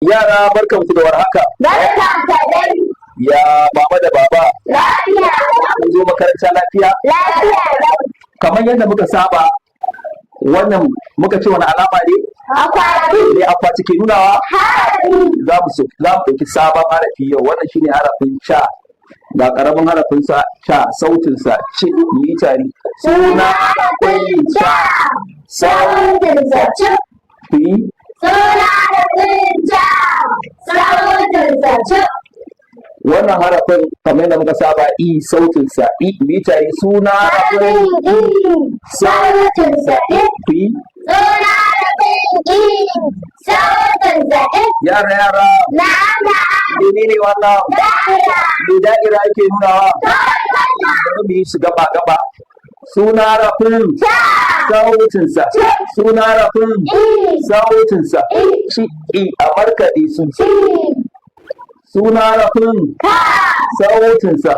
Yara, barkanku da warhaka. Barkan ka dai. Ya mama da baba? Lafiya. Kun zo makaranta lafiya? Lafiya lau. Kamar yadda muka saba, wannan muka ce wani alama ne? Akwati. Ne akwati ke nunawa? Harafi. Za mu ɗauki sabon harafi yau. Wannan shine harafin ca. Ga ƙaramin harafin sa ca, sautin sa ci mitari. Suna harafin ca. Sautin sa ci. Fi. Suna harafin ca. Sautin sa ci. Wannan harafin, kamar yadda muka saba, i, sautin sa i mitari. Suna harafin Harafin i. Sautin sa i. Fi. Suna harafin i. Sautin sa i. Yara, yara. Na'am, na'am. Menene wannan? Da'ira. Me da'ira yake nunawa? Bari mu yi su gaba gaba. Suna harafin Ca. sautinsa. Suna harafin I. sautinsa I. ci, i, a markaɗe su. Ci. Suna harafin Ka. sautinsa.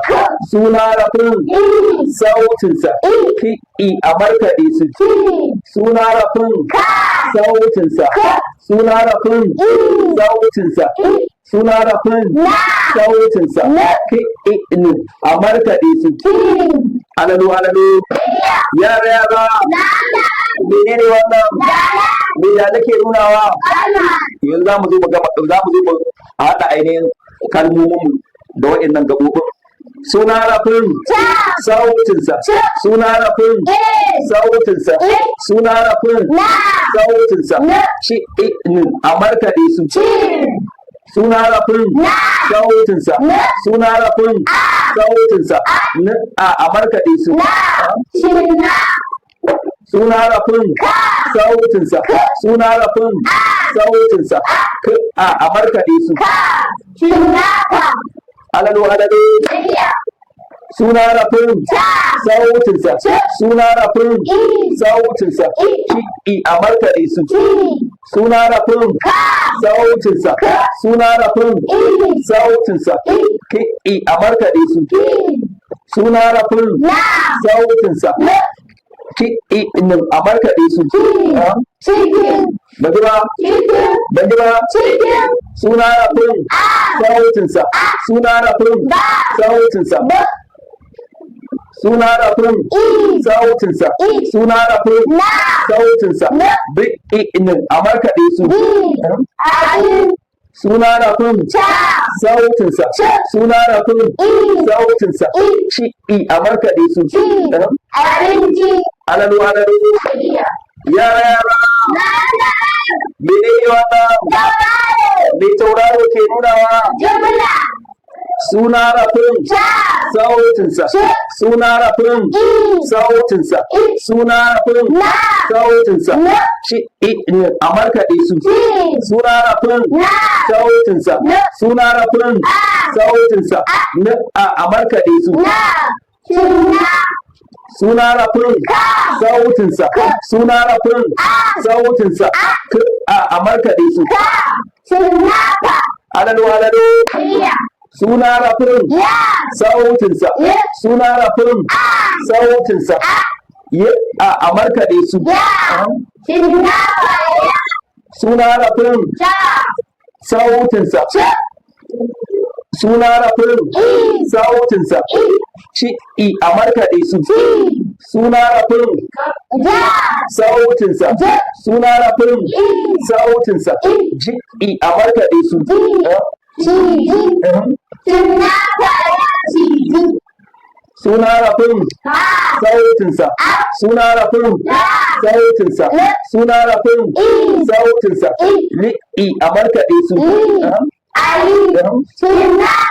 Suna harafin I. sautinsa I. ki, i, a markaɗe su. Ci. Suna harafin Ka. sautinsa. Suna harafin I. sautinsa. I. Suna harafin Na. sautinsa Na. ki, i, n, a markaɗe su. Ki. Alalo, alalo. Yara, yara. Na'am, na'am. Menene wannan? Dala. Me da nake nunawa? Kalma. Yanzu za mu zo mu gama, za mu zo mu haɗa ainihin kalmomin mu da waɗannan gaɓoɓin. Suna harafin Ca. sautinsa. Suna harafin I. sautinsa. I. Suna harafin Na. sautinsa Na. ci, i, n, a markaɗe su. Ci. Suna harafin Na. sautinsa. Na. Suna harafin sautinsa n, a markaɗe su. Na. Cinna. Suna harafin sautinsa. Suna harafin sautinsa k, a markaɗe su. Ka. Cinnaka. Alalo, alalo. Iya. Suna harafin Ca. sautinsa. Suna harafin I. sautinsa I. ki, i, a markaɗe su. Ci. Suna harafin Ka. sautinsa. Suna harafin I. sautinsa I. ki, i, a markaɗe su. Ki. Suna harafin Na. sautinsa Na. ki, i, n, a markaɗe su. Ci. Ah, Cikin. Ban ji ba. Cikin. Ban ji ba. Cikin. Suna harafin sautinsa. Suna harafin Ba. sautinsa. B. Suna harafin I. sautinsa. I. Suna harafin Na. sautinsa Na. b, i, n, a markaɗe su. B. Abin. Suna harafin Ca. sautinsa. Suna harafin I. sautinsa I. ci, i, a markaɗe su. Ci. Abinci. Alalo, alalo. Iya. Yara, yara. Na'am, na'am. Menene wannan? Tauraro. Me tauraro ke nunawa? Jumla. Suna harafin Ca. sautinsa. Suna harafin I. sautinsa. I. Suna harafin Na. sautinsa Na. ci, i, n, a markaɗe su. Ci. Suna harafin Na. sautinsa. Na. Suna harafin sautinsa n, a markaɗe su. Na. Cinna. Suna harafin sautinsa. Suna harafin sautinsa k, a markaɗe su. Ka. Cinnaka. Alalo, alalo. Iya. Suna harafin Ya. sautinsa. Ya. Suna harafin sautinsa y, a markaɗe su. Ya. Cinnaka. Ya. Suna harafin Ca. sautinsa. Ci. Suna harafin I. sautinsa I. ci, i, a markaɗe su. Ci. Suna harafin Ja. sautinsa. J. Suna harafin I. sautinsa I. ji, i, a markaɗe su. Ji. Ciji. Cinnaka ya ciji. Suna harafin Ha. sautinsa. Suna harafin Na. sautinsa. Na. Suna harafin I. sautinsa I. li, i, a markaɗe su. I. Ali. Cinnaka.